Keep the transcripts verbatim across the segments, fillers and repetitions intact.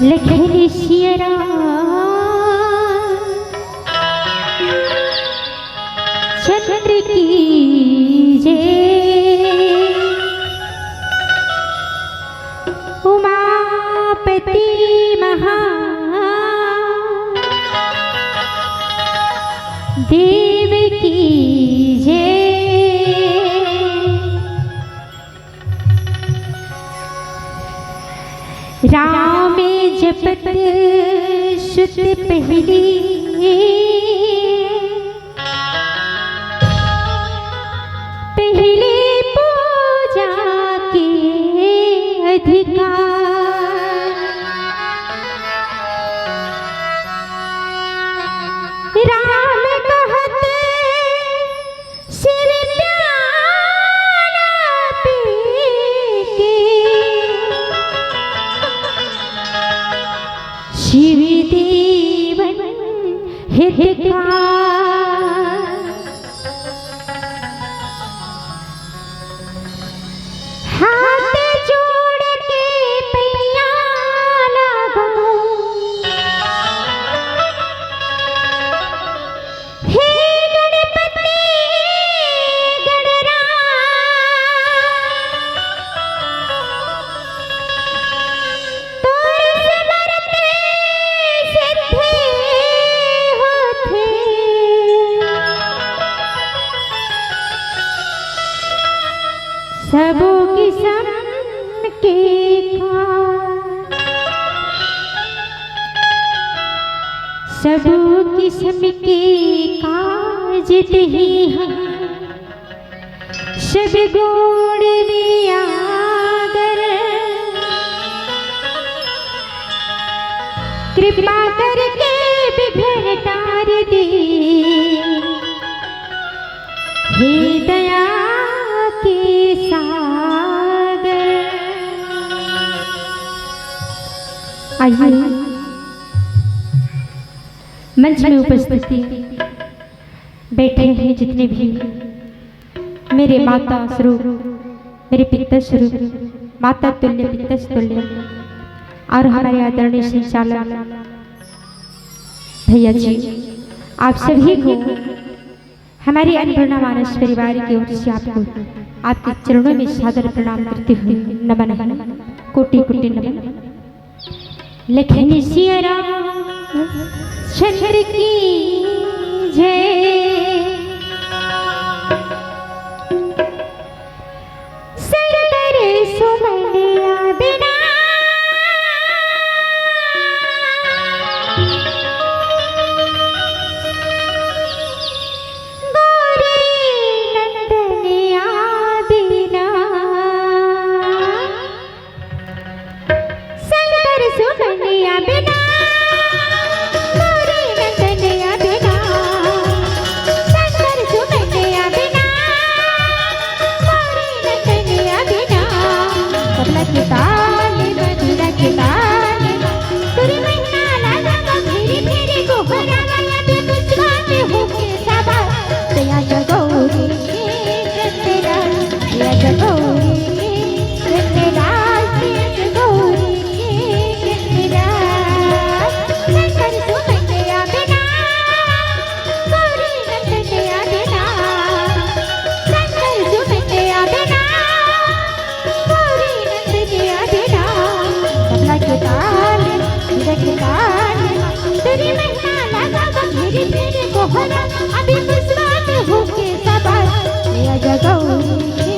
लखन सिया राम चंद्र की जय। उमापति महा देव की जय। राम जपत सुत पहली, पहली पूजा के अधिकार। राम कहत सिर प्याला पी के, शिव देवन हितकार। हाथ जोड़ के पैया लागो, हे गणपति गणराज, तोर समरथ सिद्धि होथे। सबो किसम के का, सबो किसम के काज देही हम, सब गुण में आगर। कृपा करके विघ्न टार दे, हे दया के सागर। आइए, मंच में उपस्थित बैठे हैं जितने भी मेरे माता स्वरूप, मेरे पिता स्वरूप, माता तुल्य, पिता तुल्य, और हमारे आदरणीय संचालक भैया जी, आप सभी को हमारे अन्नपूर्णा मानस परिवार की ओर से आपको, आपके चरणों में सादर प्रणाम करते हुए नमन है, कोटि कोटि नमन। लखन सिया राम चंद्र की जय। शंकर सुमन या बिना बिना, गौरी नंदन या बिना, शंकर सुमन या बिना, गौरी नंदन या बिना। तबला के ताल में, बीना के ताल में, तुरी महीना लगा तो फिरी फिरी गोहरावा या बे पुष्पा में होके सवार। दया जगौरी के गजरा, दया जगौरी के गजरा, दया जगौरी के गजरा। शंकर सुमन या बिना, गौरी नंदन या बिना, शंकर सुमन या बिना, गौरी नंदन या बिना। तबला के ताल, बीना के ताल, तेरी महिमा लगा बखेरी तेरे कोहरा, अभी पुष्पा में होके सवार। दया जगौरी के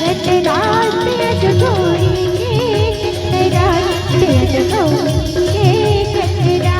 गजरा, दया जगौरी के गजरा, दया जगौरी के गजरा।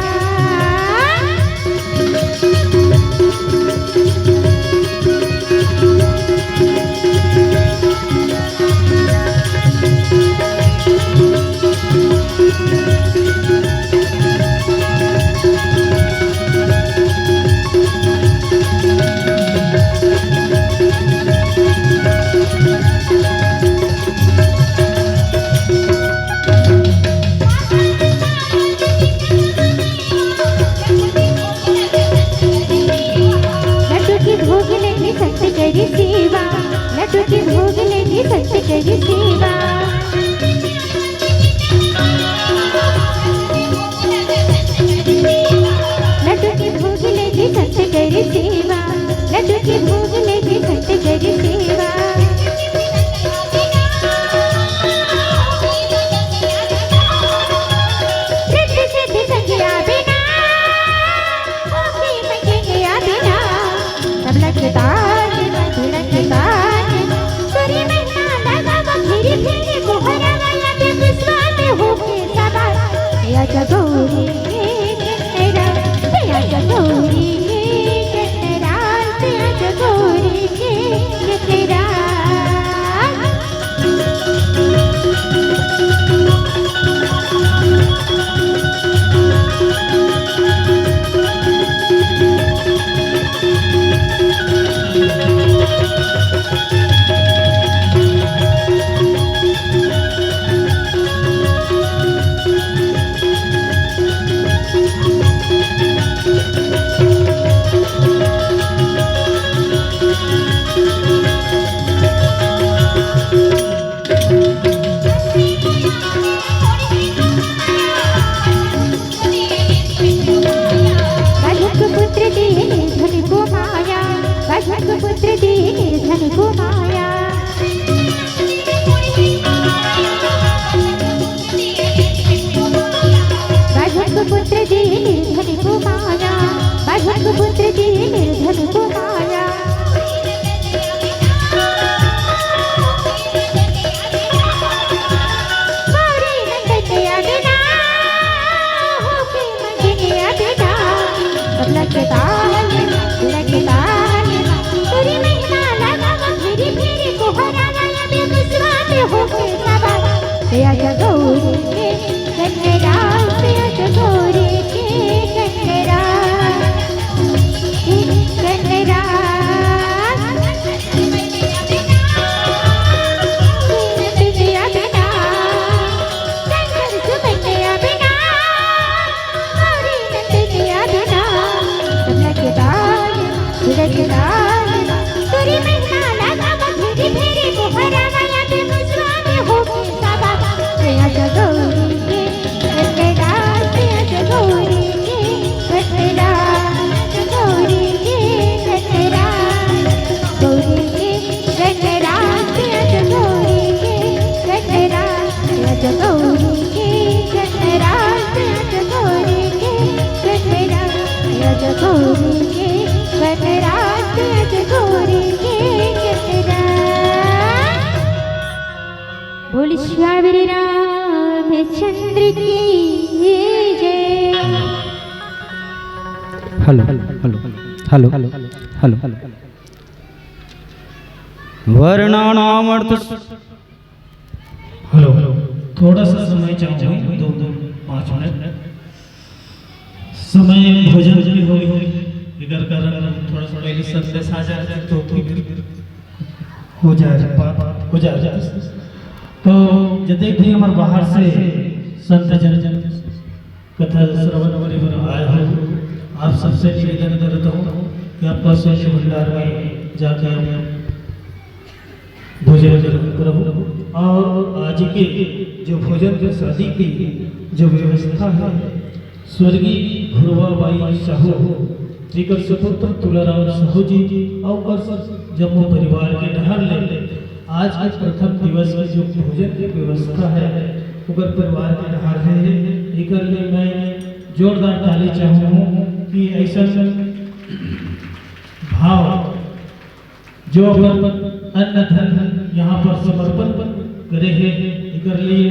लड्डू के भोग लगे संत करी सेवा, लड्डू के भोग लगे संत करी सेवा। लड्डू के भोग लगे संत करी सेवा, लड्डू के भोग लगे संत करी सेवा। रिद्धि सिद्धि संगिया बिना, होके मंगिया बिना। तबला के ताल में, बीना के ताल में, तुरी महीना लगा बखेरी तेरे कोहरावा या बे पुष्पा में होके सवार। दया जगौरी के गजरा, दया जगौरी के गजरा, दया जगौरी के गजरा। बालक पुत्र दीन निर्धन को माया, बालक पुत्र दीन निर्धन को माया। बालक पुत्र दीन निर्धन को माया, बालक पुत्र दीन निर्धन को माया। गौरी नंदन या बिना, होके मंगिया बिना। तबला के ताल में, बीना के ताल में, तुरी महीना लगा बखेरी तेरे कोहरावा या बे पुष्पा में होके सवार। दया जगौरी के गजरा, दया जगौरी के गजरा, के गजरा। गौरी के गजरा, आज गौरी के गजरा, आज गौरी के गजरा, आज गौरी के गजरा, आज गौरी के गजरा। बोल श्याम रामचंद्र की जय। Hello, hello, hello, hello. वर्णानामर्थ। हेलो, हेलो, थोड़ा सा समय चाहूँ, दो, दो, पाँच मिनट। समय भोजन के हो, एकर कारण थोड़ा सा पहले संदेश आ जाए तो फिर हो जाए, बात हो जाए। तो जते भी हमर बाहर से संत जन कथा श्रवण करे बर आए हो, आप सबसे निवेदन करता हूँ कि आप कौशल्य भंडार में जाकर भोजन ग्रहण करहु। और आज के जो भोजन प्रसादी की जो व्यवस्था है, स्वर्गीय घुरवा बाई साहू, जेकर सुपुत्र तुलाराम साहू जी और ओकर जम्मो परिवार के डहर ले आज के प्रथम दिवस के जो भोजन के व्यवस्था है, ओकर परिवार के डहर ले, एकर ले मैं जोरदार ताली चाहूँ कि ऐसा भाव जो अपन अन्न धन यहाँ पर समर्पण करे हे एकर लिए,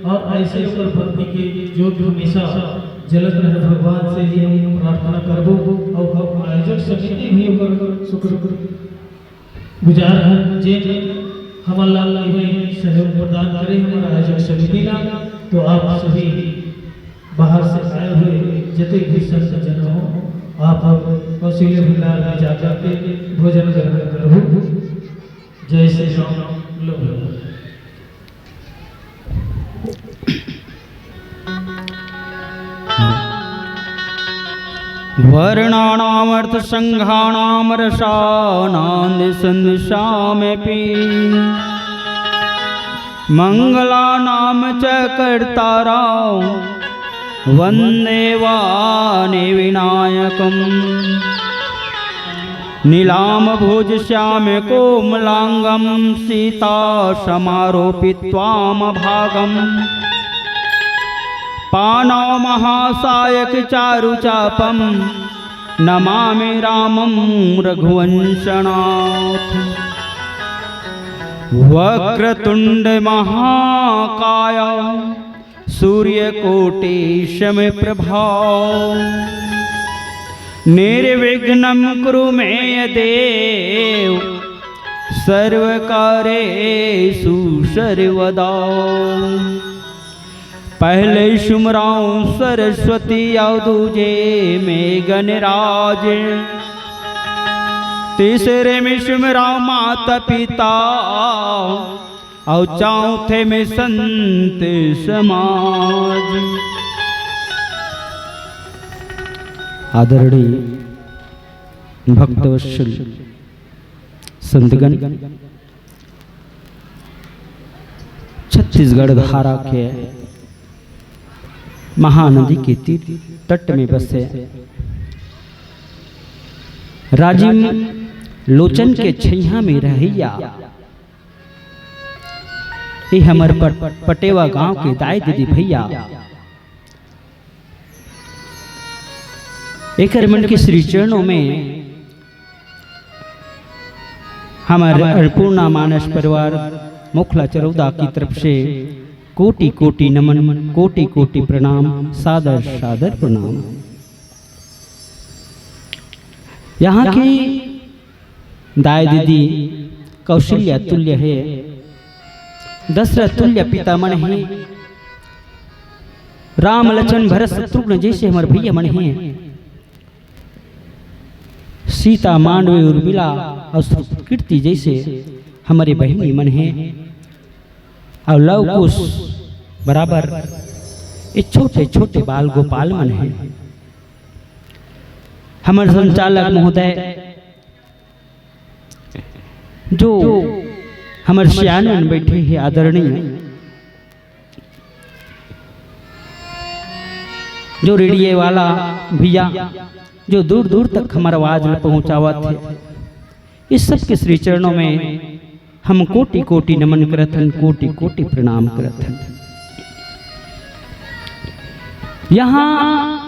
और ऐसे ओकर भक्ति के ज्योत हमेशा जलत रहे। भगवान से ही हम प्रार्थना करबो। और हम आयोजक समिति भी ओकर शुक्रगुजार हन, जे हमन ला इहे सहयोग प्रदान करे, हमर आयोजक समिति ला। तो आप सभी बाहर से आए हुए जते भी संत जन हो, आप कौशल्य भंडार में जाकर के भोजन ग्रहण करहु। जय श्री राम। लोग वर्णानामर्थसङ्घानां रसानां दिशन्दिशामपि। मङ्गलानां च कर्तारं वन्देवानि विनायकम्। नीलाम्भोजश्यामकोमलाङ्गं सीतासमारोपित्वामभागम्। पाणौ महासायकचारुचापं नमामि रामं रघुवंशनाथ। वक्रतुण्ड महाकाय सूर्यकोटि समप्रभा। निर्विघ्नं कुरु मे देव सर्वकार्येषु सर्वदा। पहले सुमराऊं सरस्वती अउ दूजे में गणराज। तीसरे में सुमराऊं माता पिता अउ चौथे में संत समाज। आदरणीय भक्तवत्सल संतगण, छत्तीसगढ़ धारा के महानदी के तीर तट में बसे राजिम लोचन के छैया में रहैया ए हमर पट-, पटेवा गांव के दाई दीदी भैया, एकर मन के श्री चरणों में हमर अन्नपूर्णा मानस परिवार मोखला चरौदा की तरफ से कोटि कोटि नमन, कोटि कोटि प्रणाम, सादर सादर प्रणाम। यहाँ की दाई दीदी कौशल्या तुल्य हे, दशरथ तुल्य पिता मन हे, राम लक्ष्मण भरत शत्रुघ्न जैसे हमर भैया मन हे, सीता मांडवी उर्मिला अउ कीर्ति जैसे हमरे बहिनी मन हे, अउ लव कुश बराबर ये छोटे छोटे बाल गोपाल मन हे। हमर संचालक महोदय जो हमर सियान मन बैठे हे आदरणीय, जो रेडियो वाला भैया जो दूर दूर तक हमर आवाज ल पहुंचावत हे, इस सब के श्री चरणों में हम कोटि कोटि नमन करत हन, कोटि कोटि प्रणाम करत हन। यहाँ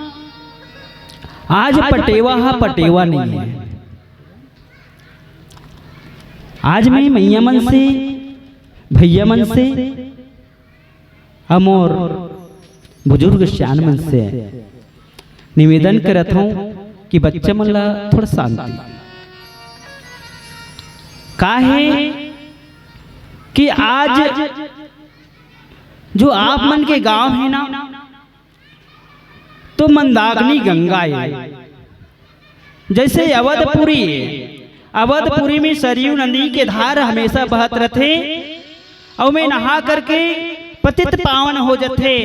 आज पटेवा हा पटेवा नहीं है। आज मैं मैया मन से, भैया मन से, अउ मोर बुजुर्ग सियान मन से निवेदन करत हूँ कि बच्चा मन ला थोड़ा शांति। काहे कि आज जो आप मन के गांव है ना, तो मंदाकिनी गंगा ए, जइसे अवधपुरी ए, अवधपुरी में सरयू नदी के धार हमेशा बहत रथे, अउ में नहा करके पतित पावन हो जथे।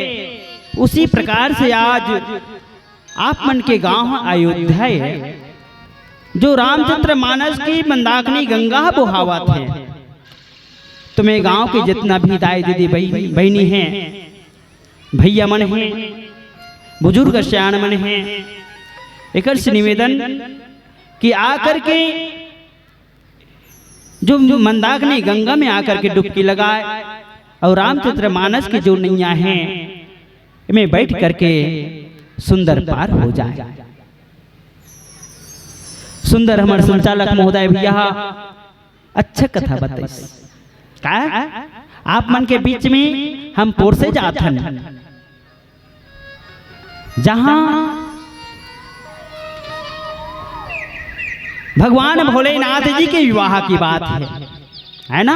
उसी प्रकार से आज आप मन के गांव अयोध्या ए, जो रामचरित मानस की मंदाकिनी गंगा बोहावत हे, तो में गांव के जितना भी दाई दीदी बहिनी हे, भैया मन हे, बुजुर्ग सियान मन हे, एकर से निवेदन कि आकर के जो मंदाकिनी गंगा में आकर के डुबकी लगाए अउ रामचरित मानस के जो नैया हे, एमे बैठ करके सुंदर पार हो जाए। सुंदर हमर संचालक महोदय भैया ह अच्छा कथा बताइस। का आप मन के बीच में हम पोरसे जात हन, जहां भगवान भोलेनाथ जी के विवाह की बात हे, हे ना?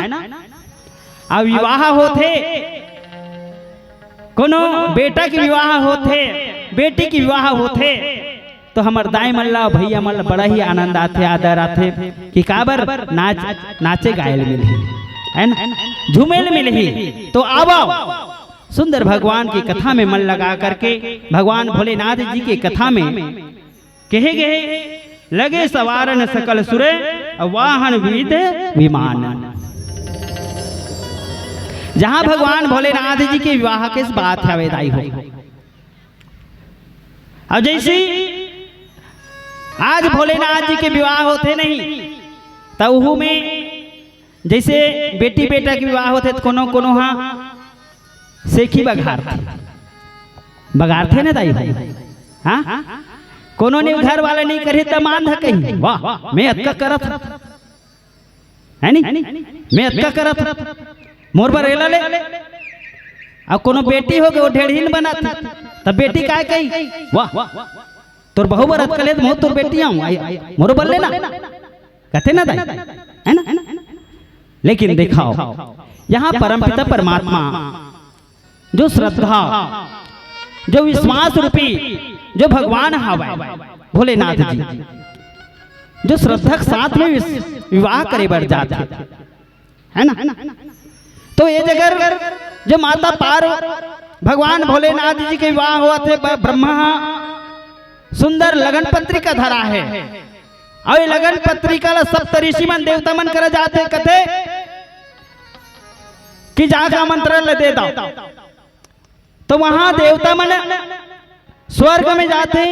अब विवाह होथे, कोनो बेटा के विवाह होथे, बेटी के विवाह होथे, तो हमर दाई मन ला, भैया मन ला बड़ा ही आनंद आथे, आदर आथे कि काबर नाच, नाचे गाए ल मिलही, हे ना? झूमे ल मिलही। तो आवव, सुंदर भगवान की कथा में मन लगा करके, भगवान भोलेनाथ जी के कथा में कहे गए, लगे सवारन सकल सुर, वाहन विविध विमान। जहां भगवान भोलेनाथ जी के विवाह के बात हवे दाई हो। अउ जइसे आज भोलेनाथ जी के विवाह होथे नहीं, त उहू में जइसे बेटी बेटा के विवाह होथे, त कोनो कोनो हा सेखी बघारथे, बघारथे ना दाई भाई? हाँ, कोनो ने घर वाला नहीं करही, दमांद ह कही, "वाह, में अतका करत हंव, हे नी? में अतका करत हंव, मोर बर एला ले।" अउ कोनो बेटी होगे, वो ढेड़हीन बनाथे, त बेटी काय कही, "वाह, तोर बहू बर अतका ले, त महूं तोर बेटी आंव, मोरो बर ले ना।" कथे ना दाई, हे ना? लेकिन देखव, यहां परमपिता परमात्मा जो श्रद्धा, जो विश्वास रूपी जो भगवान हवय भोलेनाथ जी, जो श्रद्धा के साथ में विस-, विवाह करे बर जाथे, हे ना? तो ये जगह जो माता पार भगवान भोलेनाथ जी के विवाह होवत हे, ब-, ब्रह्मा सुंदर लगन पत्रिका धरा हे, अउ ये लगन पत्रिका ला सप्त ऋषि मन देवता मन करा जाथे, कथे कि जाके आमंत्रण ला दे दव। तो वहां देवता मन स्वर्ग में जाथे,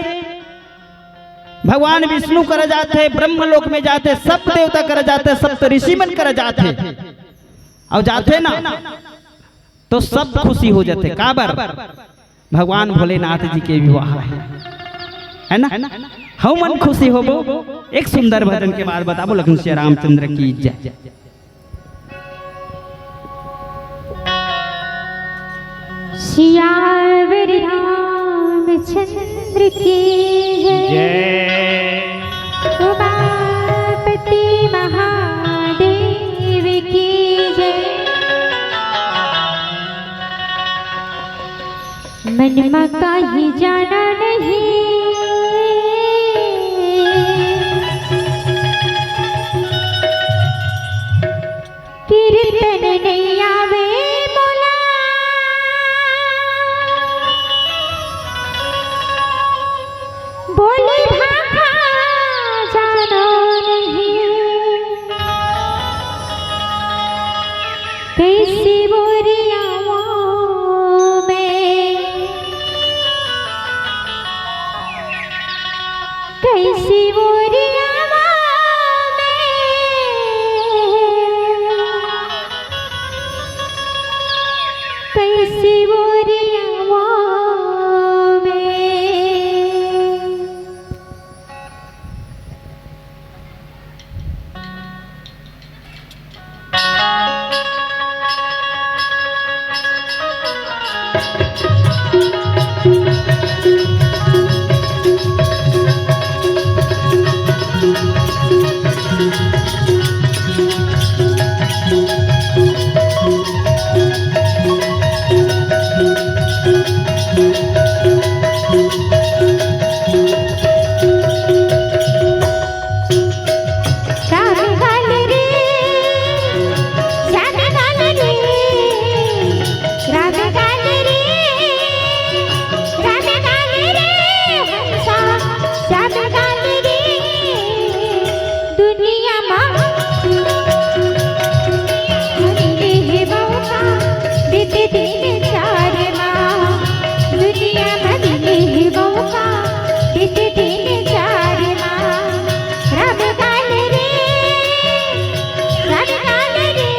भगवान विष्णु करा जाथे, ब्रह्म लोक में जाथे, सप्त देवता करा जाथे, सप्त ऋषि मन करा जाथे, अउ जाथे ना तो सब खुशी हो जाथे। काबर? भगवान भोलेनाथ जी के विवाह हे, हे ना? हमन खुशी होबो। एक सुंदर भजन के बाद बताबो। लखन सिया रामचंद्र की जय। सियावर रामचंद्र की जय। जय। उमापति महादेव की जय। मन म काहि जाना नहीं, कीर्तन नइ आवे मोला, बोली भाखा जानो नहीं। कइसे बोरियावों मैं, कइसे बोरियावों मैं, कइसे बोरियावों मैं। चांद डाल रे दुनिया मा, मिले हे मौका बीते दिन चार मा, दुनिया मा मिले हे मौका बीते दिन चार मा। राम डाल रे, राम डाल रे,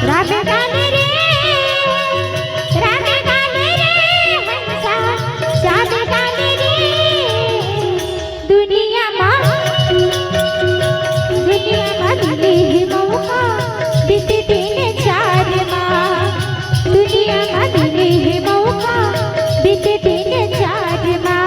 राम डाल रे, राम डाल रे, हंसा चांद डाल रे। दुनिया मा, दुनिया मा मिले हे मौका बीते दिन चार मा, दुनिया मा मिले हे मौका बीते दिन चार मा।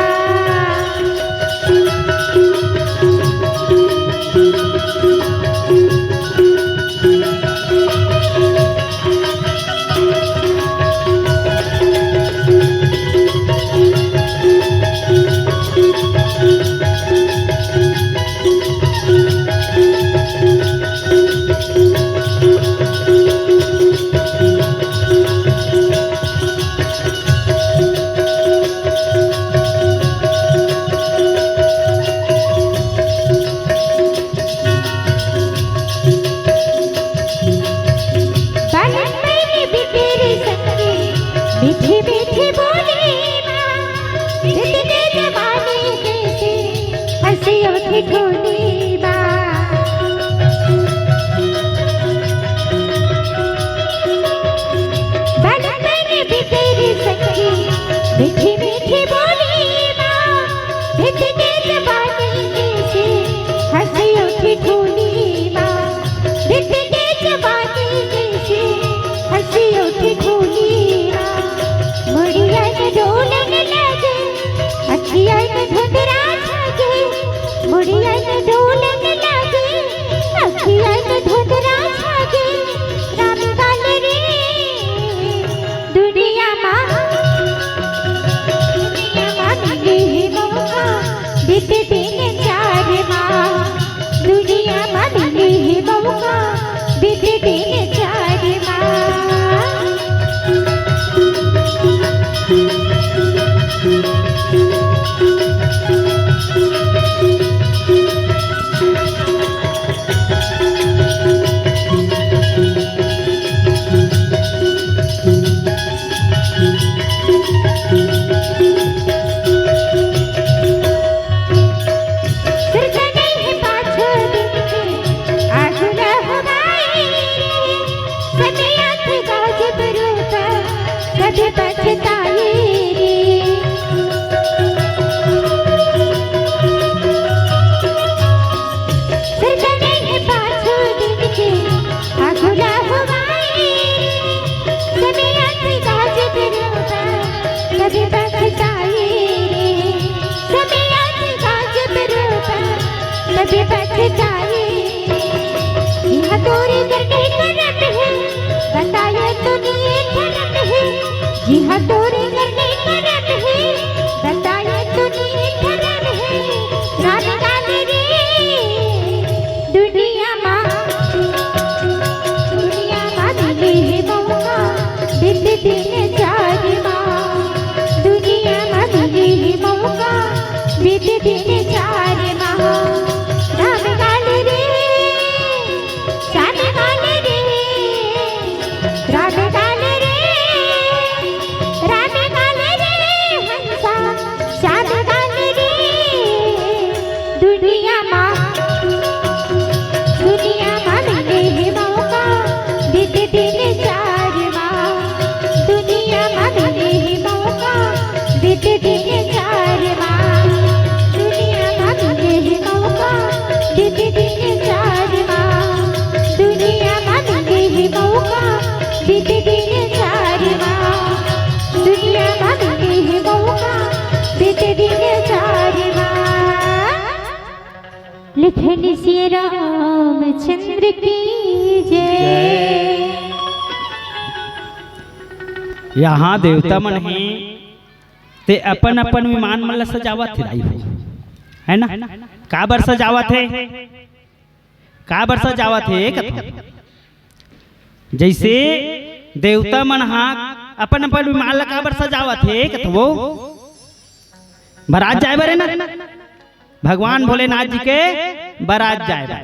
बालक मैंने भी तेरे संग मीठी मीठी बोली माँ, जितने जवानी कैसे हंसी उठी ठिठोली माँ। बालक मैंने भी तेरे संग मीठी मीठी बोली माँ, जितने जवानी कैसे हंसी उठी ठिठोली माँ। बीत के जवानी जैसे हंसी उठी ठिठोली माँ। मुड़िया में डोलन लागे, अखिया में धुंधरा छागे। मुड़िया में डोलन लागे, अखिया में धुंधरा छागे। राम गाल रे दुनिया मा, दुनिया मा मिले हे मौका बीते दिन चार मा। दुनिया मा मिले हे मौका बीते दिन चार मा। कभी पछताई रे। सजने हे पाछू दिन के अगुला हुआई। समय आती गाज बिरूपा कभी पछताई रे। समय आती गाज बिरूपा कभी पछताई। यह तोरे करने करम है, बताया तो नहीं धर्म है। जी हाँ, तोरे करने करम है, बताया तूने धर्म है। राम गाल रे दुनिया मा, दुनिया मा मिले हे मौका बीते दिन चार मा। दुनिया मा मिले हे मौका बीते दिन चार मा। राम गाल रे, श्याम गाल रे, राम गाल रे, राम गाल रे, हंसा श्याम गाल रे। दुनिया मा, दुनिया मा मिले हे मौका बीते दिन चार मा। दुनिया मा मिले हे मौका बीते दिन चार मा। दुनिया मा मिले हे मौका बीते दिन चार मा। दुनिया मा मिले हे मौका बीते दिन चार मा। दुनिया मा मिले हे मौका बीते दिन चार मा। लिखन सिया रामचंद्र की जय। यहाँ देवता मन हे, ते अपन अपन विमान मन ला सजावत हे, दाई हो, है ना? काबर सजावत हे? काबर सजावत हे कथो? जैसे देवता मन हा अपन अपन विमान ला काबर सजावत हे कथो? बरात जाए बर हे ना, भगवान भोलेनाथ जी के बरात जाए बर,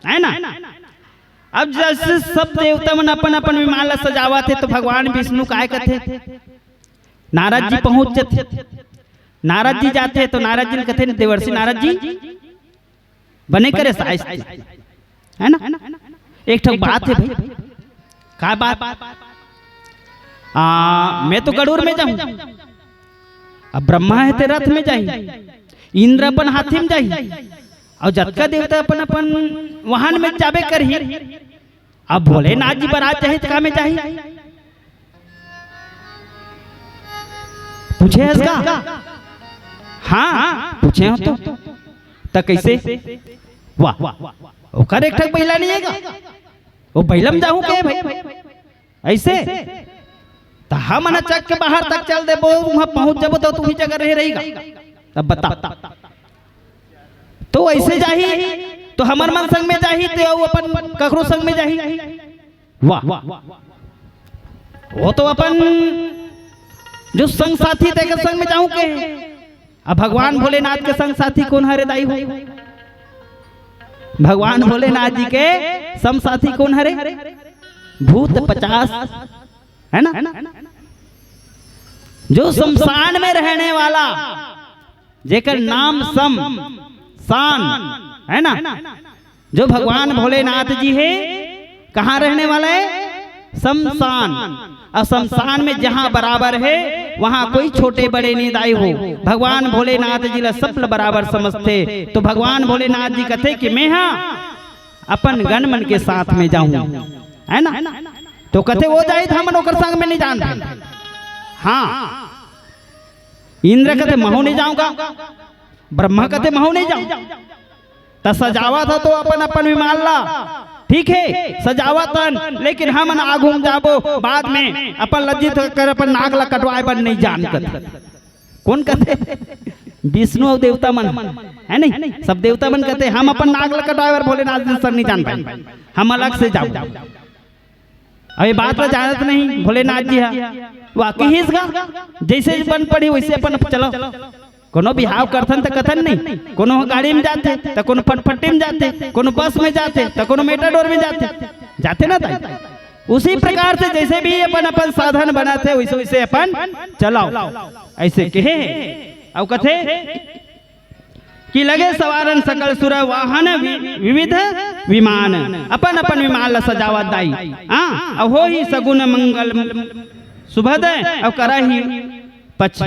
है ना? अब जैसे सब देवता मन अपन अपन विमान ला सजावत हे, तो भगवान विष्णु काय कथे? नारद जी पहुंच जथे। नारद जी जाथे तो नारद जी ल कथे, "देवर्षि नारद जी, बने करे साइस, है ना? एक ठो बात हे भाई।" "का बात?" "आ, मैं तो गरुड़ में जाहूं, अब ब्रह्मा हे ते रथ में जाही, इंद्र अपन हाथी में जाही, अउ जतका देवता अपन अपन वाहन में जाबे करही, अब भोलेनाथ जी बरात जाही त का में जाही?" पूछे हस का? हाँ, पूछे हो तो। त कैसे? वाह, ओकर एक ठक बइला नहीं हे का? वो बइला में जाहूं के भाई? ऐसे? त हमन चक के बाहर तक चल देबो, वहां पहुंच जाबो, तो तू ही जगह रहे रही गा। तब बता। तो ऐसे जाही, तो हमर मन संग में जाही, ते अउ अपन ककरो संग में जाही। वाह, वो तो अपन जो संग साथी तेकर संग में जाहूं के। अब भगवान भोलेनाथ के संग साथी कोन हरे दाई हो? भगवान भोलेनाथ जी के संग साथी कोन हरे? भूत पचास, है ना? जो शमशान में रहने वाला, जेकर नाम शम, शान, है ना? जो भगवान भोलेनाथ जी हे, कहाँ रहने वाला हे? शमशान। अउ शमशान में जहाँ बराबर हे, वहाँ कोई छोटे बड़े नहीं दाई हो। भगवान भोलेनाथ जी ला सब ला बराबर समझथे। तो भगवान भोलेनाथ जी कथे कि मैं हा अपन गण मन के साथ में जाहूं, है ना? तो कथे वो जाही त हमन ओकर संग में नहीं जान पाए। हाँ, इंद्र कथे महू नहीं जाऊंगा, ब्रह्मा कथे महू नहीं जाऊं। त सजावत ह तो अपन अपन विमान ला, ठीक हे, सजावत हन, लेकिन हमन आगू में जाबो, बाद में अपन लज्जित कर अपन नाक ला कटवाए बर नहीं जान कथे। कोन कथे? विष्णु अउ देवता मन, है नहीं? सब देवता मन कथे हम अपन नाक ला कटवाए बर भोलेनाथ जी संग नहीं जान पाए, हम अलग से जाबो। अब ये बात ला जानत नहीं भोलेनाथ जी हा, वो आके हिस गा, जैसे बन पड़ी वैसे अपन चलो। कोनो बिहाव करथन त कथन नहीं, कोनो गाड़ी में जाथे त कोनो फटफटी में जाथे, कोनो बस में जाथे त कोनो मेटाडोर में जाथे, जाथे ना ताई। उसी प्रकार से जैसे भी अपन अपन साधन बनाथे वैसे वैसे अपन चलाओ, ऐसे कहे हे। अउ कथे कि लगे सवारन सकल सुर वाहन वि-, विविध विमान, अपन अपन विमान ला सजावत दाई। हाँ, अउ होही सगुन मंगल सुभद, अउ करही पच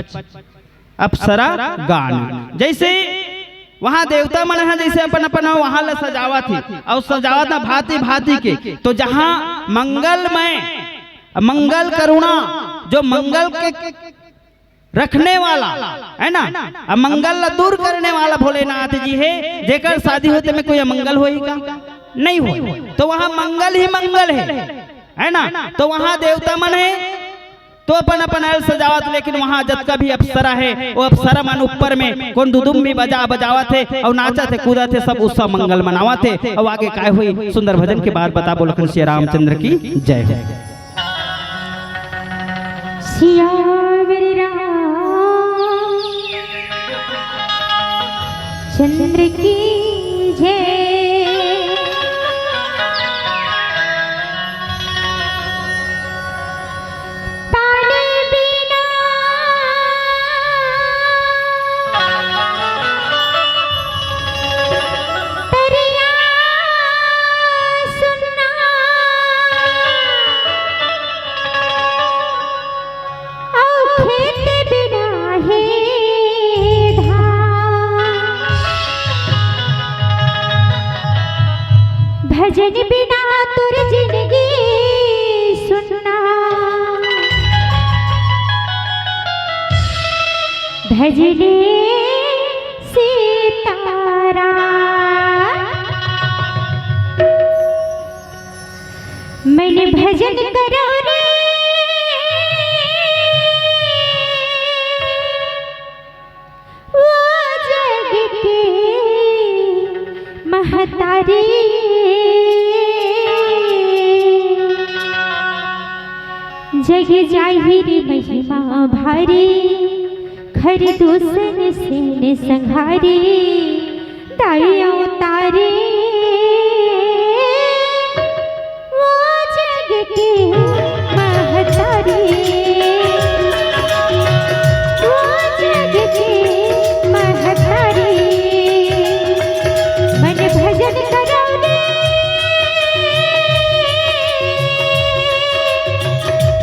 अप्सरा गान। जैसे वहाँ देवता मन ह जैसे अपन अपन वहाँ ला सजावत हे, अउ सजावत ह भांति भांति के, तो जहाँ मंगलमय, मंगल करुणा, जो मंगल के रखने वाला, है ना, अमंगल ला दूर करने वाला भोलेनाथ जी हे, जेकर शादी होय तेमे कोई अमंगल होही का? नहीं होय। तो वहाँ मंगल ही मंगल हे, है ना? तो वहाँ देवता मन हे, तो अपन अपन अल सजावत, लेकिन वहाँ जतका भी अप्सरा हे, वो अप्सरा मन ऊपर में कोन दुदुम भी बजा बजावत हे अउ नाचत हे, कूदत हे, सब उत्सव मंगल मनावत हे। अउ आगे काय होही सुंदर भजन के बाद बताबो। लखन सिया रामचंद्र की जय हो। सियावर रामचंद्र की जय। पानी बिना तरिया सुन्ना, अउ खेत बिना हे धान। भजन बिना तोर जिनगी सुन्ना। भजले सीताराम। मन भजन करो रे, वो जग के महतारी। जग जाहिर महिमा भारी, हर दूसर सेन संघारी, दाई अवतारी, वो जग के महतारी, वो जग के महतारी। मन भजन करव रे,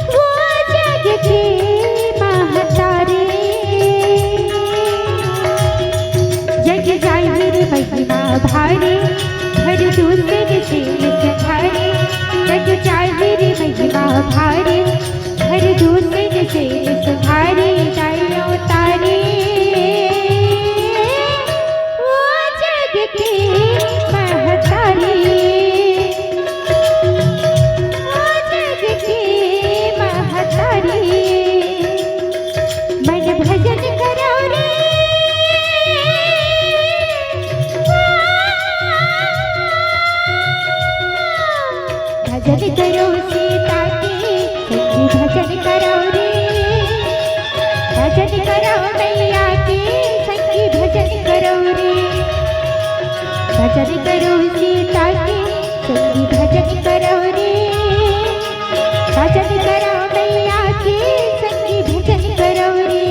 वो जग के महतारी। जग जाहिर महिमा भारी, हर दूसर सेन संघारी। जग जाहिर महिमा भारी, हर दूसर सेन संघारी। दाई अवतारी, वो जग के महतारी, वो जग के महतारी। मन भजन करव रे, भजन करव सीता के, संगी भजन करव रे। भजन करव मैया के, संगी भजन करव रे। भजन करव सीता के, संगी भजन करव रे। भजन करव मैया के, संगी भजन करव रे।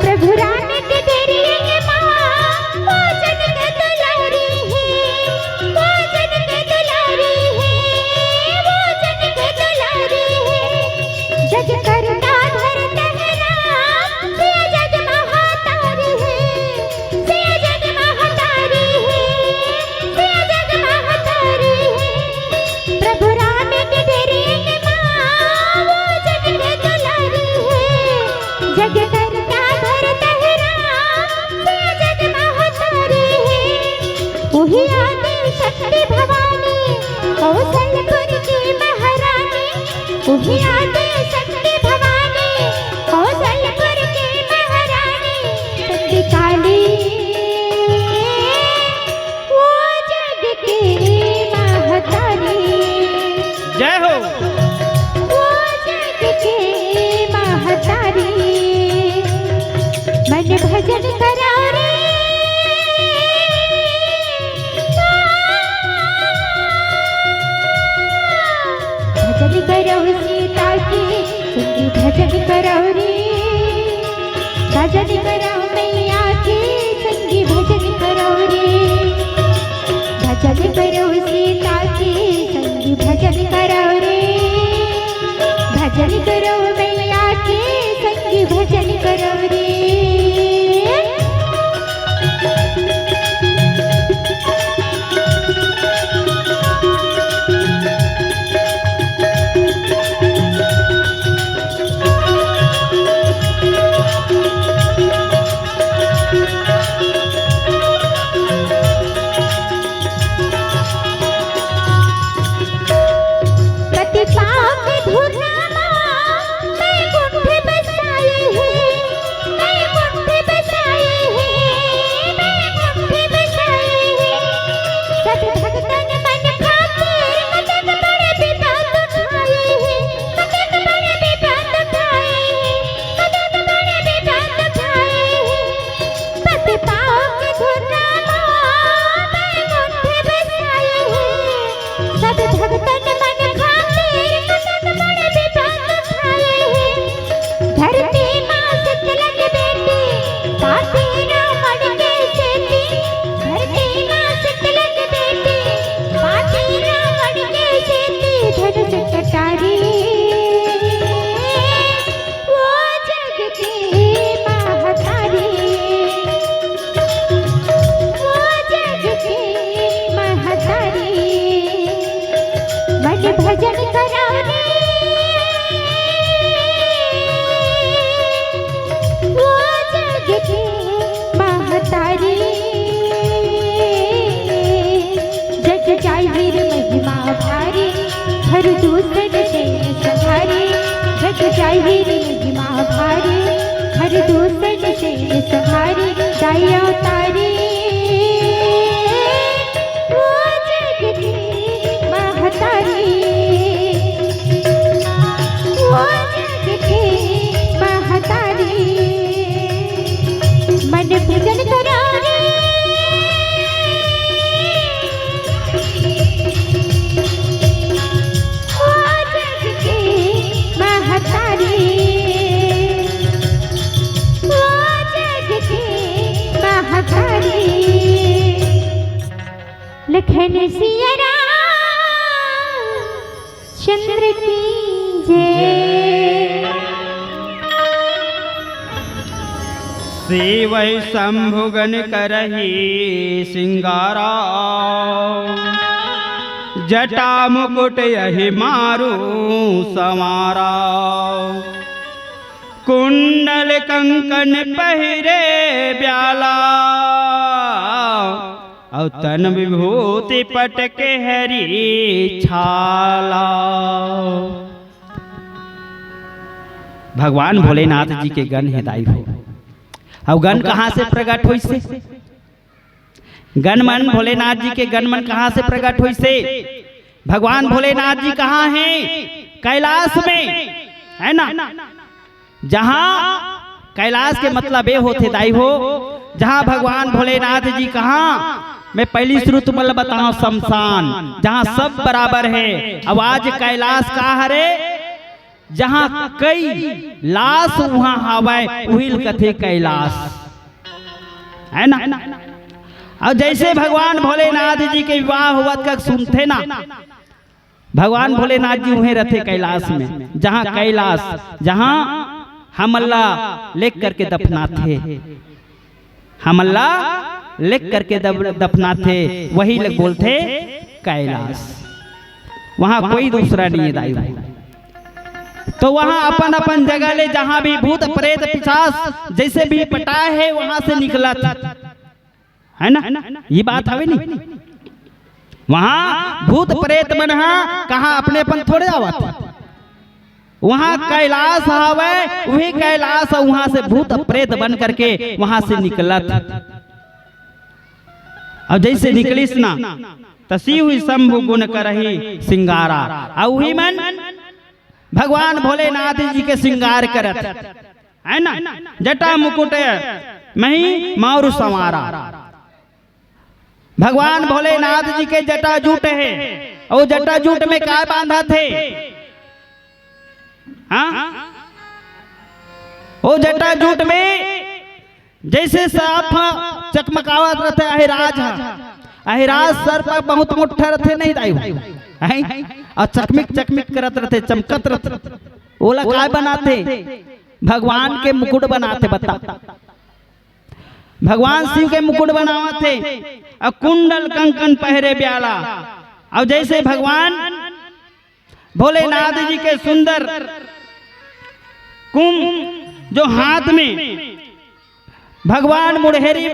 प्रभु राम के देरिये माँ, वो जग के दुलारी है, वो जग के दुलारी है, वो जग के दुलारी है। जग करता धरता है राम, सिया जग महतारी है, सिया जग महतारी है, सिया जग महतारी है। प्रभु राम के देरिये माँ, वो जग के दुलारी है। जग करता धरता है राम, सिया जग महतारी है। उही आदि शक्ति भवानी, कौशलपुर की महारानी। उही आदि शक्ति भवानी, कौशलपुर की महारानी। शक्ति काली, वो जग के महतारी। जय हो। वो जग के महतारी। मन भजन करव रे, भजन करव सीता के, संगी भजन करव रे। भजन करव मैया के, संगी भजन करव रे। भजन करव सीता के, संगी भजन करव रे। भजन करव मैया के, संगी भजन करव रे। पति पाँव के धूर ला मा, बैकुंठ बसाई है, बैकुंठ बसाई है, बैकुंठ बसाई है। सब भक्तन मन खातिर कतक बड़ बिपत उठाई है, कतक बड़ बिपत उठाई है, कतक बड़ बिपत उठाई है। पति पाँव के धूर ला मा, बैकुंठ बसाई है। सब भक्तन मन खातिर कतक बड़ बिपत उठाई है। धरती माँ शीतला के बेटी, पापी रावण के सेती। धरती माँ शीतला के बेटी, पापी रावण के सेती। धनुष कटारी, वो जग के महतारी, वो जग के महतारी। मन भजन करव रे, वो जग के महतारी। भारी, हर दूसर से सहारे, जग जाहिर महिमा भारी, हर दूसर से सहारे, दया तारी, वो जग की महतारी, वो जग की महतारी, मन भजन करा रे। ओ जग के महतारी, ओ जग के महतारी, लखन सिया राम चंद्र की जय। सेवै शंभुगन करही सिंगारा, जटा मुकुट यहि मारु संवारा। कुंडल कंकन पहिरे ब्याला, अउ तन विभूति पट केहरी छाला। भगवान भोलेनाथ जी के गन हे दाई हो। अउ गन कहाँ से प्रकट होइसे? गन मन, भोलेनाथ जी के गन मन कहाँ से प्रकट होइसे? भगवान भोलेनाथ जी कहाँ हैं? कैलाश में, है ना? जहाँ कैलाश के मतलब ये होथे दाई हो, जहाँ भगवान भोलेनाथ जी कहाँ, मैं पहली शुरू तुमन ल बताओ, शमशान, जहाँ सब बराबर है। अब आज कैलाश का हरे, जहाँ कई लाश उहाँ हावय, उही ल कथे कैलाश, है ना? अउ जैसे भगवान भोलेनाथ जी के विवाह होवत का सुनथे ना, भगवान भोलेनाथ जी उहें रथे कैलाश में, जहाँ कैलाश, जहाँ हमन ला लेग करके दफनाथे, हमन ला लेग करके दब-, दफनाथे, वही ल बोलथे कैलाश। वहाँ कोई दूसरा नहीं है दाई। तो वहाँ अपन अपन जगह ले जहाँ भी भूत प्रेत पिशाच जैसे भी पटाए है, वहाँ से निकलत, है ना? ये बात हवे नहीं? वहाँ भूत प्रेत मन हा कहाँ अपने अपन थोड़े आवत। वहाँ कैलाश हवे, वही कैलाश, वहाँ से भूत प्रेत बन करके वहाँ से निकलत। अब जैसे निकलिस ना, त सेवै शंभु गुन करही सिंगारा। अउ उही मन भगवान भोलेनाथ जी के सिंगार करत, है ना? जटा मुकुट महि मारु संवारा। भगवान भोलेनाथ जी के जटा जूट है, अउ जटा जूट में का बांधथे? हाँ, ओ जटा जूट में जैसे सांप ह चकमकावत रथे, अहिराज ह, अहिराज सर्प बहुत मोट्ठा रथे नहीं दाई हो, हैं? अउ चकमिक चकमिक करत रथे, चमकत रथे, ओला काय बनाथे? भगवान के मुकुट बनाथे। बता, भगवान शिव के मुकुट बनावत हे, अउ कुंडल कंकन पहिरे ब्याला। अउ जैसे भगवान भोलेनाथ जी के सुंदर कुंभ जो हाथ में भगवान मुड़हेरी,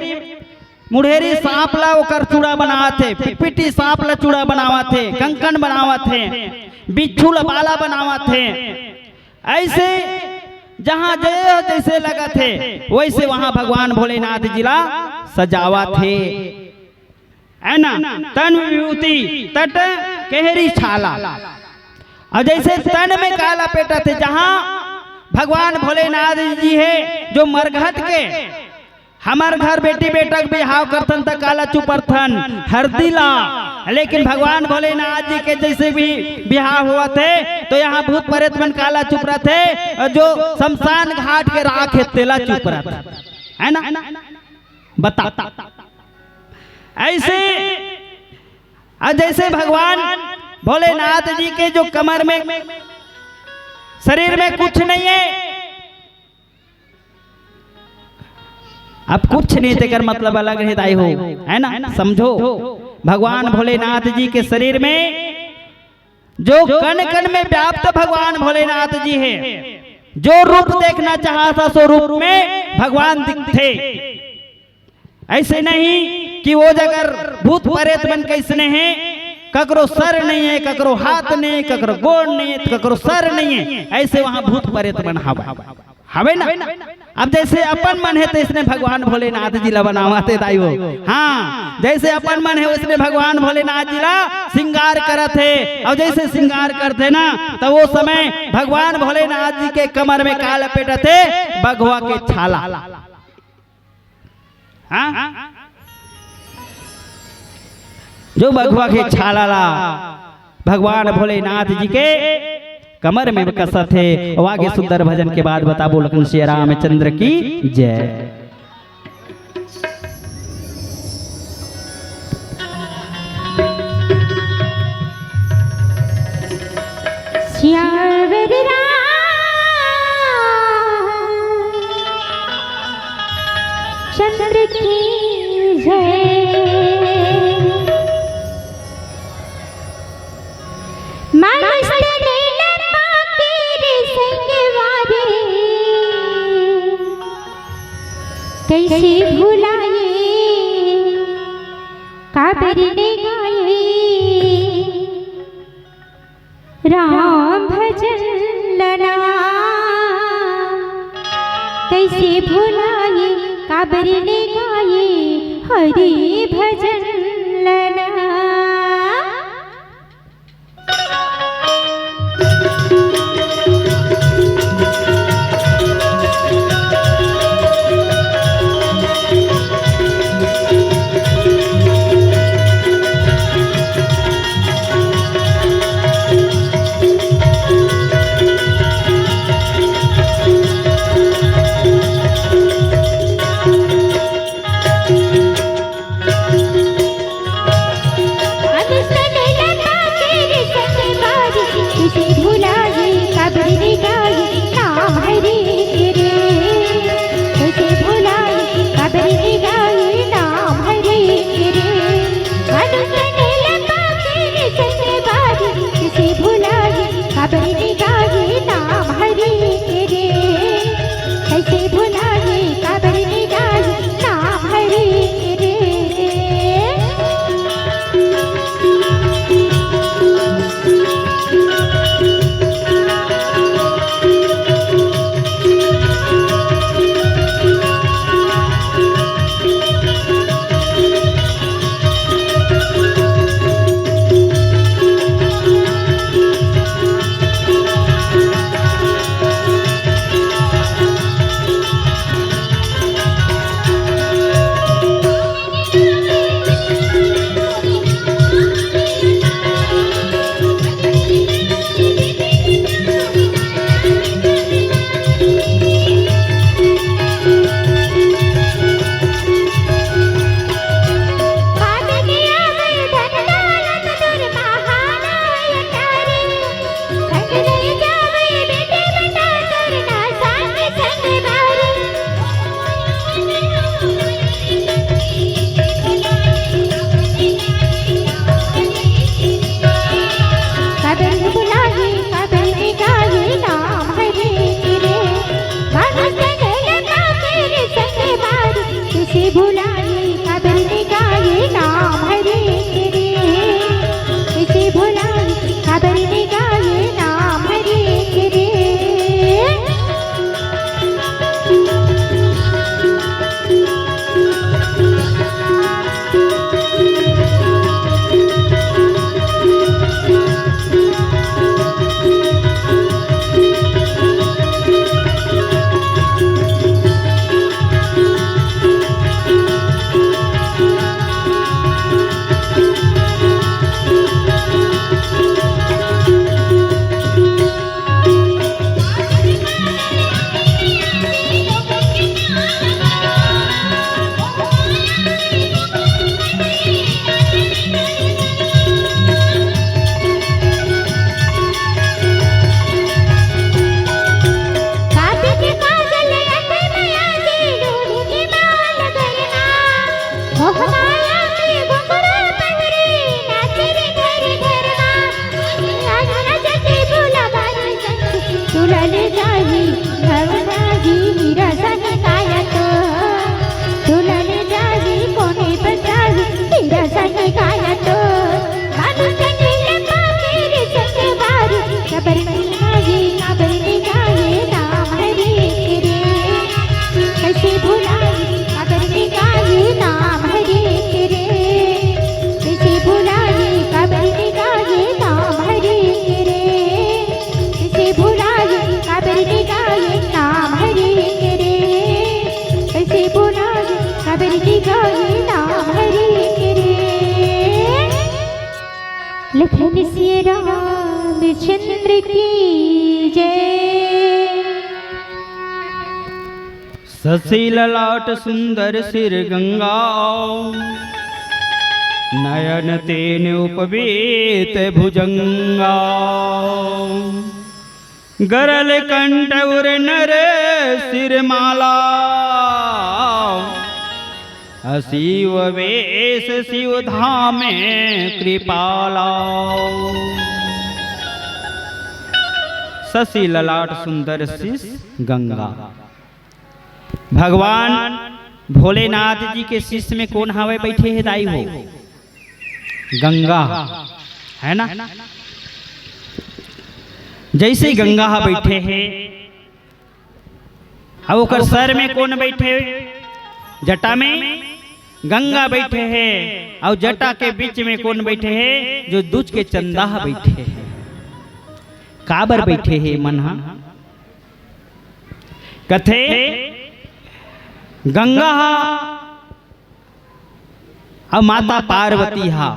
मुड़हेरी सांप ला ओकर चूड़ा बनावत हे, पिपटी सांप ला चूड़ा बनावत हे, कंकन बनावत हे, बिच्छू ला बाला बनावत हे। ऐसे जहाँ जे जैसे लगत हे, वैसे वहाँ भगवान भोलेनाथ जी ला सजावत हे, है ना? तन विभूति तट केहरी छाला। अउ जैसे तन में का लपेटत हे, जहाँ भगवान भोलेनाथ जी हे, जो मरघट के हमर घर बेटी बेटा के बिहाव करथन त काला चुपरथन, हरदी ला। लेकिन भगवान भोलेनाथ जी के जैसे भी बिहाव होवत हे, तो यहाँ भूत प्रेत मन काला चुपरत हे, अउ जो शमशान घाट के राख हे, तेला चुपरत, है ना? बता, ऐसे, अउ जैसे भगवान भोलेनाथ जी के जो कमर में, शरीर में कुछ नहीं है, अब कुछ नहीं, तेकर मतलब अलग हे दाई हो, है ना? समझो, भगवान भोलेनाथ जी के शरीर में जो कण कण में व्याप्त भगवान भोलेनाथ जी हे, जो रूप देखना चाहत हा, सो रूप में भगवान दिखथे। ऐसे नहीं कि वो जगह भूत प्रेत मन कैसने हे, ककरो सर नहीं है, ककरो हाथ नहीं है, ककरो गोड़ नहीं है, तो ककरो सर नहीं है, ऐसे वहां भूत प्रेत मन हवा हवे ना। अब जैसे अपन मन है, तैसने भगवान भोलेनाथ जी ला बनावत हे दाई हो। हाँ, जैसे अपन मन है, वैसने भगवान भोलेनाथ जी ला श्रृंगार करत हे। और जैसे श्रृंगार करत हे ना, तो वो समय भगवान भोलेनाथ जी के कमर में का लपेटत हे? बघवा के छाला। हाँ? जो बघवा के छाला ला भगवान भोलेनाथ जी के कमर में कसत हे। अउ आगे सुंदर भजन के बाद बताबो। लखन सिया रामचंद्र की जय। सियावर रामचंद्र की जय। मानुष तन ला पाके रे संगवारी, कइसे भुलाए, काबर ने गाए राम भजन लना। कइसे भुलाए, काबर ने गाए हरि भजन लना। लखन सिया रामचंद्र की जय। शशि ललाट सुंदर सिर गंगा, नयन तेन उपवीत भुजंगा। गरल कंठ उर नर सिर माला, असीव वेश शिव धाम कृपाला। शशि ललाट सुंदर सिर गंगा। भगवान भोलेनाथ जी के सिर में कोन हावय बइठे हे दाई हो? गंगा, है ना? जइसे गंगा ह बइठे हे, अउ ओकर सर में कोन बइठे? जटा में गंगा बइठे हे, अउ जटा के बीच में कोन बइठे हे? जो दूज के चंदा ह बइठे हे। काबर बइठे हे मन ह? कथे गंगा हा अउ माता पार्वती हा।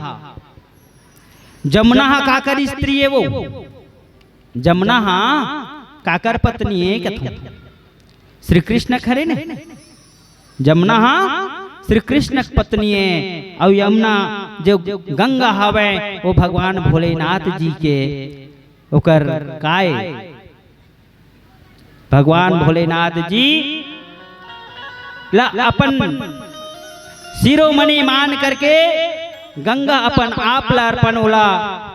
जमुना हा काकर स्त्री हे वो? जमुना हा काकर पत्नी हे कथे? श्री कृष्ण खरे ने। जमुना हा श्री कृष्ण के पत्नी हे, अउ यमुना जो गंगा हावय वो भगवान भोलेनाथ जी के ओकर काय भगवान भोलेनाथ जी ला अपन शिरोमणि मान करके गंगा अपन आप ला अर्पण ओला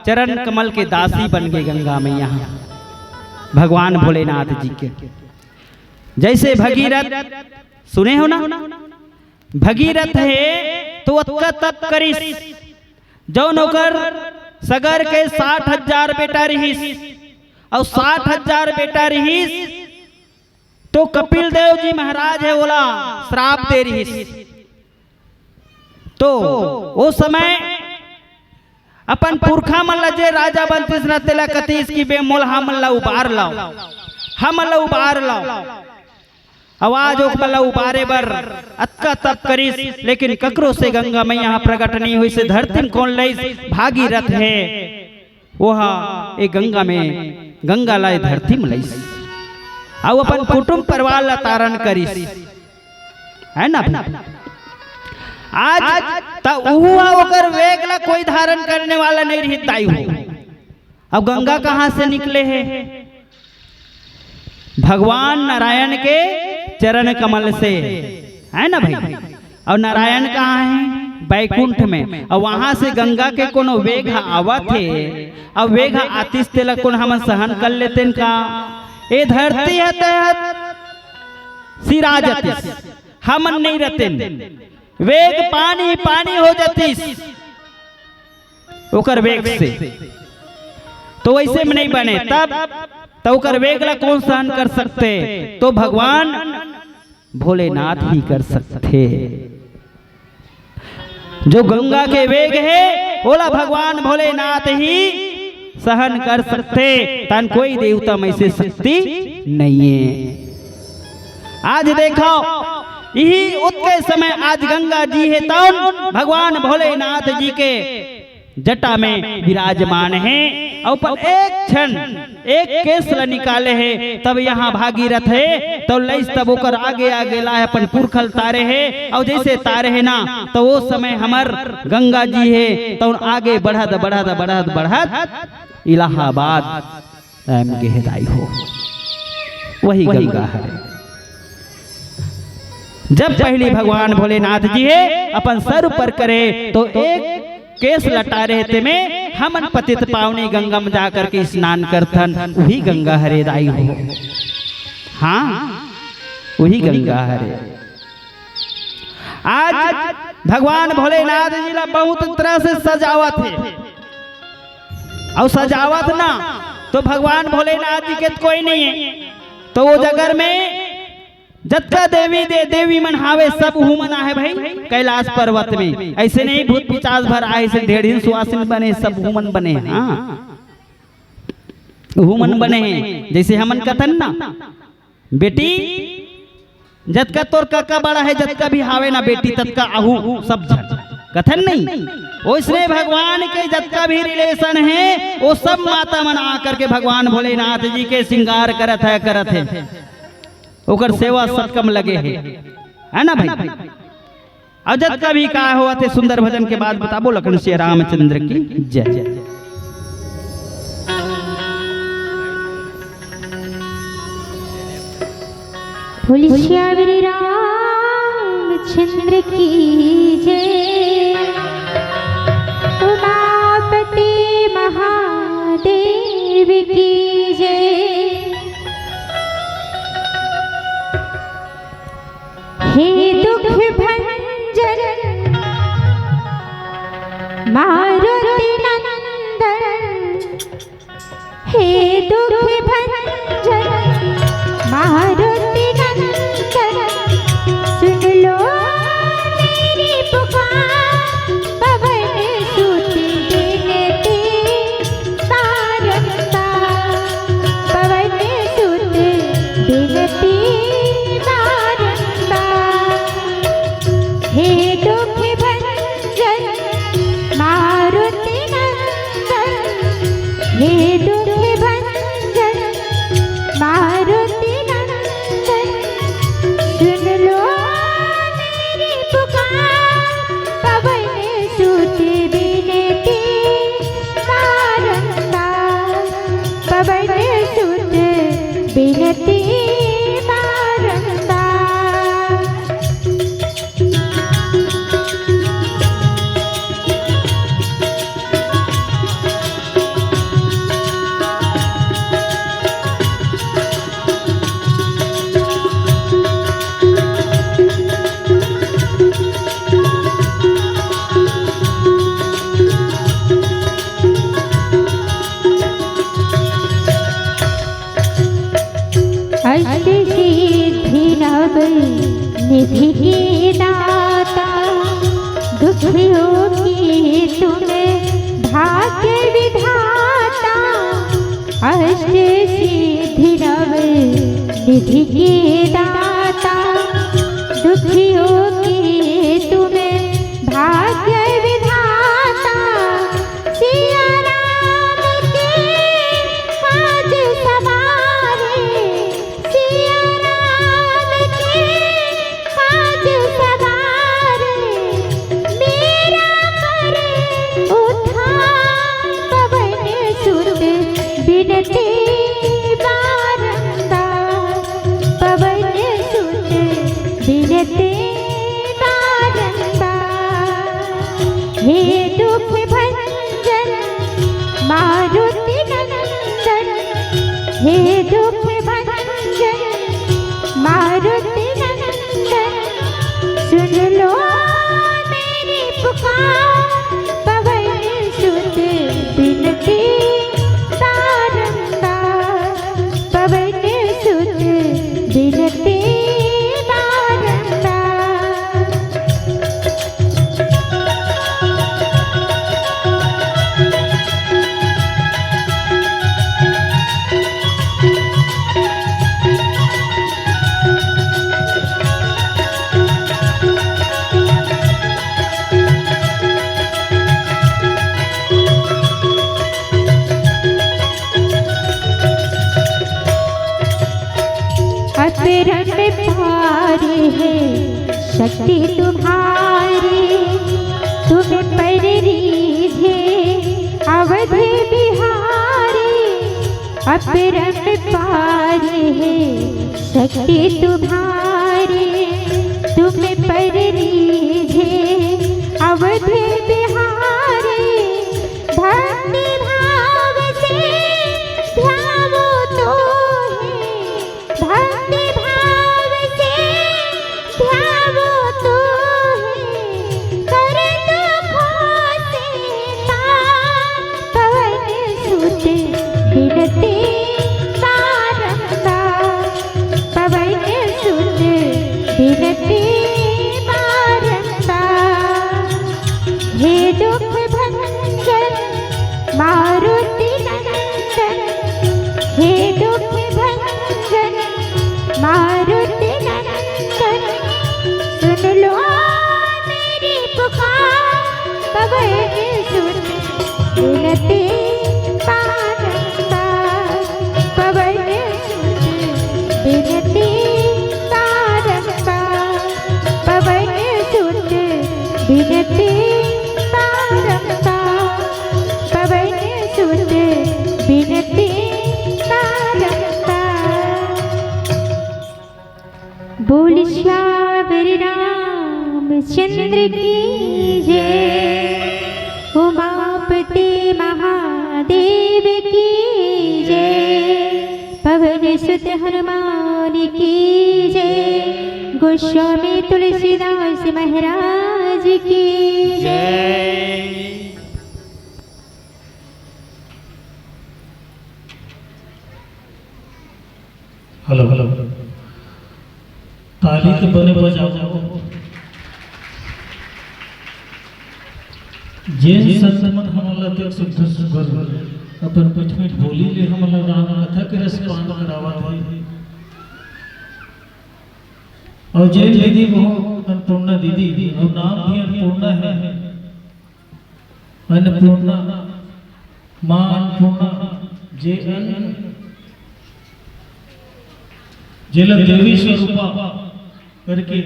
चरण कमल के दासी बन गे गंगा मैया हा भगवान भोलेनाथ जी के। जइसे भगीरथ सुने हो ना, भगीरथ हे तो अतका तप करिस, जउन ओकर सगर के साठ हजार बेटा रिहिस, अउ साठ हजार बेटा रिहिस, तो कपिल देव जी महाराज हे ओला श्राप दे रिहिस। तो ओ समय अपन पुरखा मन ला जे राजा बनतिस न तेला कतिस कि बे मोल हमन ला उबार लाव, हमन ला उबार लाव। अउ आज ओकमन ला उबारे बर अतका तप करिस, लेकिन ककरो से गंगा मैया ह प्रगट नइ होइस। धरती म कोन लइस? भागीरथ हे, ओहा ए गंगा में, गंगा ला ए धरती म लइस, अउ अपन कुटुंब परिवार ला तारण करिस, है ना भाई? आज त उहू ह ओकर वेग ला कोई धारण करने वाला नइ रहिस दाई हो। अब गंगा कहाँ से निकले हे? भगवान नारायण के चरण कमल से, है ना भाई? अउ नारायण कहाँ हे? बैकुंठ में। अउ वहां से गंगा के कोनो वेग ह आवत हे, अउ वेग ह आतिस तेला कोन हमन सहन कर लेतेन का? ए धरती ह तहत सिरा जतिस, हमन नइ रहतेन। वेग पानी पानी हो जतिस ओकर वेग से, तो वइसे में नइ बने। तब त ओकर वेग ला कोन सहन कर सकथे? तो भगवान भोलेनाथ ही कर सकथे। जो गंगा के वेग हे, ओला भगवान भोलेनाथ ही सहन कर सकथे। तन कोई देवता में से शक्ति नइ हे। आज देखव, इही ओतके समय आज गंगा जी हे, तउन भगवान भोलेनाथ जी के जटा में विराजमान हे, अउ पर एक क्षण एक केस ल निकाले हे, तब यहाँ भागीरथ हे, तब लइस, तब ओकर आगे आगे लाय अपन पुरखा ल तारे हे, अउ जइसे तारे हे ना, त ओ समय हमर गंगा जी हे, तउन आगे बढ़त, बढ़त, बढ़त, बढ़त इलाहाबाद एम गे हे दाई हो, वही गंगा हरे। जब पहली भगवान भोलेनाथ जी हे अपन सर ऊपर करे, तो एक केस ल टारे हे, तेमे हमन पतित पावनी गंगा में जा करके स्नान करथन, वही गंगा हरे दाई हो। हाँ, वही गंगा हरे। आज भगवान भोलेनाथ जी ला बहुत तरह से सजावत हे, अउ सजावत ना तो भगवान भोलेनाथ जी के कोई नइ हे। तो ओ जगह में जतका देवी दे-, देवी मन हावे, सब उहू मन आहे भाई कैलाश पर्वत में। अइसे नइ भूत पिचास भर आहे, अइसे ढेढ़िन सुवासिन बने, सब उहू मन बने। हाँ, उहू मन बने हे, जइसे हमन कथन ना, बेटी, जतका तोर कका बड़ा हे, जतका भी हावे ना बेटी, ततका आहू सब झन। कथन नहीं। ओइसने भगवान के जतका भी रिलेशन हे, वो सब माता मन आकर के भगवान भोलेनाथ जी के श्रृंगार करत हे, करत हे, ओकर सेवा सतकम लगे हे, है ना भाई? अउ जतका भी का होवत हे, सुंदर भजन के बाद बताबो। लखन सिया रामचंद्र की जय। बोलिए सियावर रामचंद्र की जय, उमापति महादेव की जय। हे दुख भंजन मारुति नंदन, हे दुख भंजन मारुति नंदन, सुन लो मेरी पुकार, पवन सुत बिनती बारंबार, पवन सुत बिनती बारंबार। हे दुख भंजन मारुति नंदन, हे दुख भंजन मारुति नंदन, सुन लो मेरी पुकार, पवन सुत बिनती बारंबार, पवन सुत बिनती बारंबार। अष्ट सिद्धि नव निधि के दाता, दुखियों की तुम भाग्य विधाता। अष्ट सिद्धि नव निधि के दाता, दुखियों की तुम भाग्य विधाता। सिया राम के काज सवारे, सिया राम के काज सवारे, मेरा कर उद्धार। पवन सुत बिनती बारंबार, पवन सुत बिनती बारंबार। हे दुख भंजन मारुति नंदन, हे दुख भंजन मारुति नंदन, सुन लो मेरी पुकार, पवन सुत बिनती बारंबार, पवन सुत बिनती बारंबार। अपरंपार है शक्ति तुम्हारी, तुम पर रीझे अवध बिहारी। अपरंपार है शक्ति तुम्हारी, तुम पर रीझे अवध बिहारी। भक्ति भाव से ध्यावो तो है, भक्ति भाव से ध्यावो तो है, कर दुखों से पार। पवन सुत बिनती बारंबार, पवन सुत बिनती बारंबार। हे दुख भंजन मारुति नंदन, हे दुख भंजन मारुति नंदन, सुन लो मेरी पुकार। की जय। उमापति महादेव की जय। पवन सुत हनुमान की जय। गोस्वामी तुलसीदास महाराज की जय। Hello, hello. ताली तो बने बजाओ। जेन संत मन हमन ला अतेक सुघर सुघर अपन मीठ मीठ बोली ले हमन ला राम कथा के रस पान करावत हे, अउ जेन दीदी वो अन्नपूर्णा दीदी, अउ नाम भी अन्नपूर्णा हे, अन्नपूर्णा, माँ अन्नपूर्णा, जे अन्न, जेला देवी स्वरूपा करके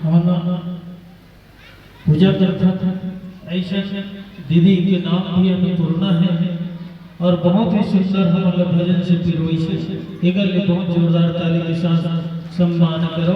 हमन पूजा करथन। ऐसे दीदी के नाम भी अन्नपूर्णा हे और बहुत ही सुंदर हमन ला भजन से पिरोइस हे। एकर लिए बहुत जोरदार ताली के साथ सम्मान करो।